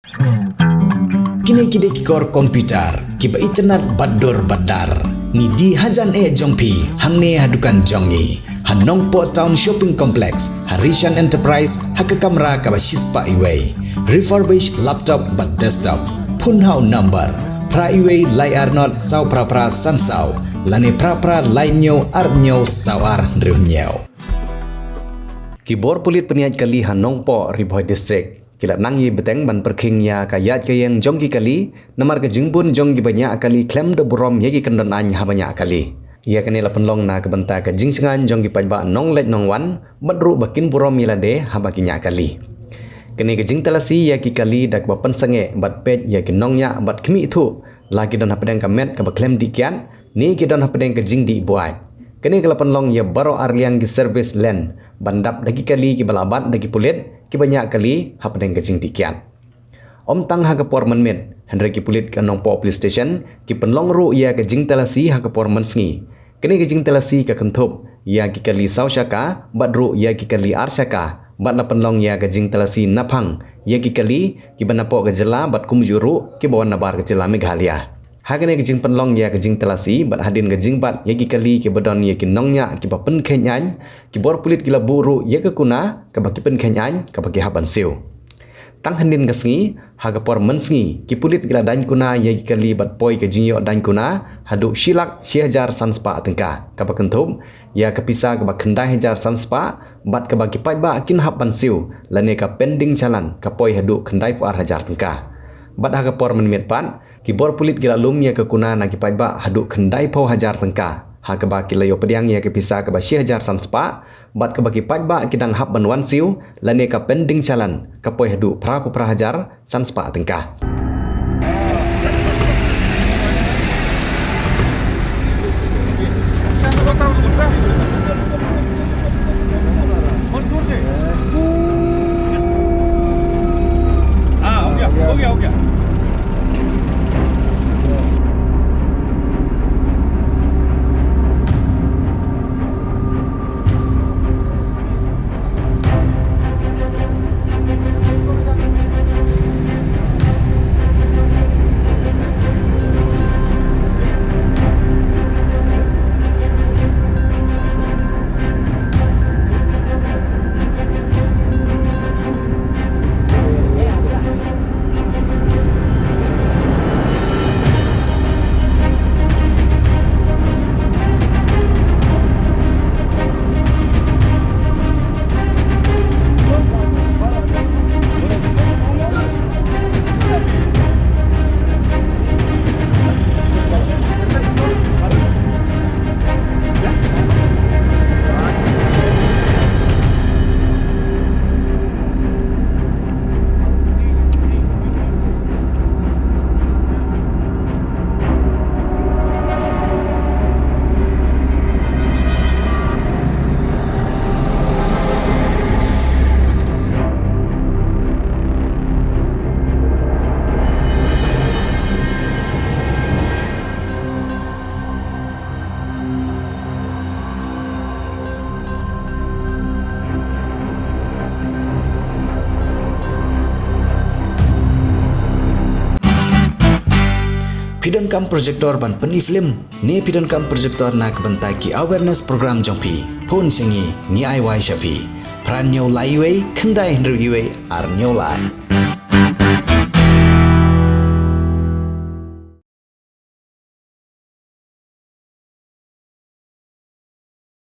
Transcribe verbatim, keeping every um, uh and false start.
Kine ki dei ki kor computer kiba itynnad bad dur bad dar. Ngi die hajan eh jong phi hangne ha dukan jong ngi ha Nongpoh Town Shopping Complex, ha Rishan Enterprise, ha ka kamra kaba shispah iwei. Refurbish laptop bad desktop. Phone ha u number phra iwei lai ar not saw phra phra san saw lane phra phra lai hynñiew ar hynñiew saw ar hynriew hynñiew. Ki bor pulit pynïaid kali ha Nongpoh, Ri Bhoi District, ki la nang ïai bteng ban pyrkhing ïa ka ïaid ka ïeng jong ki kali, namar ka jingbun jong kiba ñiah kali khlem da burom ïa ki kyndon aiñ haba ñiah kali. Ïa kane la pynlong na ka bynta ka jingshngaiñ jong ki paidbah nongleit nongwan, bad ruh ba kin burom ïa lade haba ki ñiah kali. Kane ka jingtalasi ïa ki kali da kaba pynsangeh bad peit ïa ki nongñiah bad khmih thuh la ki don hapdeng ka met kaba khlem dih kiad, ne ki don hapdeng ka jingdih buaid. Kane ka la pynlong ïa baroh arliang ki service lane ban dap da ki kali kiba la bat da ki pulit kiba ñiah kali hapdeng ka jingdih kiad. Ym tang ha ka por mynmiet, hynrei ki pulit ka Nongpoh Police Station ki pynlong ruh ïa ka jingtalasi ha ka por mynsngi. Kane ka jingtalasi ka kynthup ïa ki kali saw shaka bad ruh ïa ki kali ar shaka, bad la pynlong ïa ka jingtalasi naphang ïa ki kali kiba napoh ka jylla bad kumjuh ruh kiba wan nabar ka jylla Meghalaya. Ha kane ka jingpynlong ïa ka jingtalasi bad hadien ka jingbat ïa ki kali kiba don ïa ki nongñiah kiba pynkheiñ aiñ, ki bor pulit ki la buh ruh ïa ka kuna kaba ki pynkheiñ aiñ kaba ki hap ban siew. Tang hynnin ka sngi, ha ka por mynsngi, ki pulit ki la daiñ kuna ïa ki kali bad poi ka jingïoh daiñ kuna haduh shi lak shi hajar san spah tyngka, kaba kynthup ïa ka pisa kaba khyndai hajar san spah bad kaba ki paidbah kin hap ban siew, lane ka pending challan ka poi haduh khyndai phew ar hajar tyngka. Bad ha ka por mynmiet pat, ki bor pulit ki la lum ïa ka kuna na ki paidbah haduh khyndai phew hajar tyngka, ha kaba ki la ïoh pdiang ïa ka pisa kaba shi hajar san spah, bad kaba ki paidbah ki dang hap ban wan siew, lane ka pending challan ka poi haduh phra phew phra hajar san spah tyngka. Phi donkam projector ban pyni film, ne phi donkam projector na ka bynta ki awareness program jong phi? Phone sha ngi, ngi ai wai sha phi. Phra hynñiew lai wei, khyndai hynriew wei, ar hynñiew lai.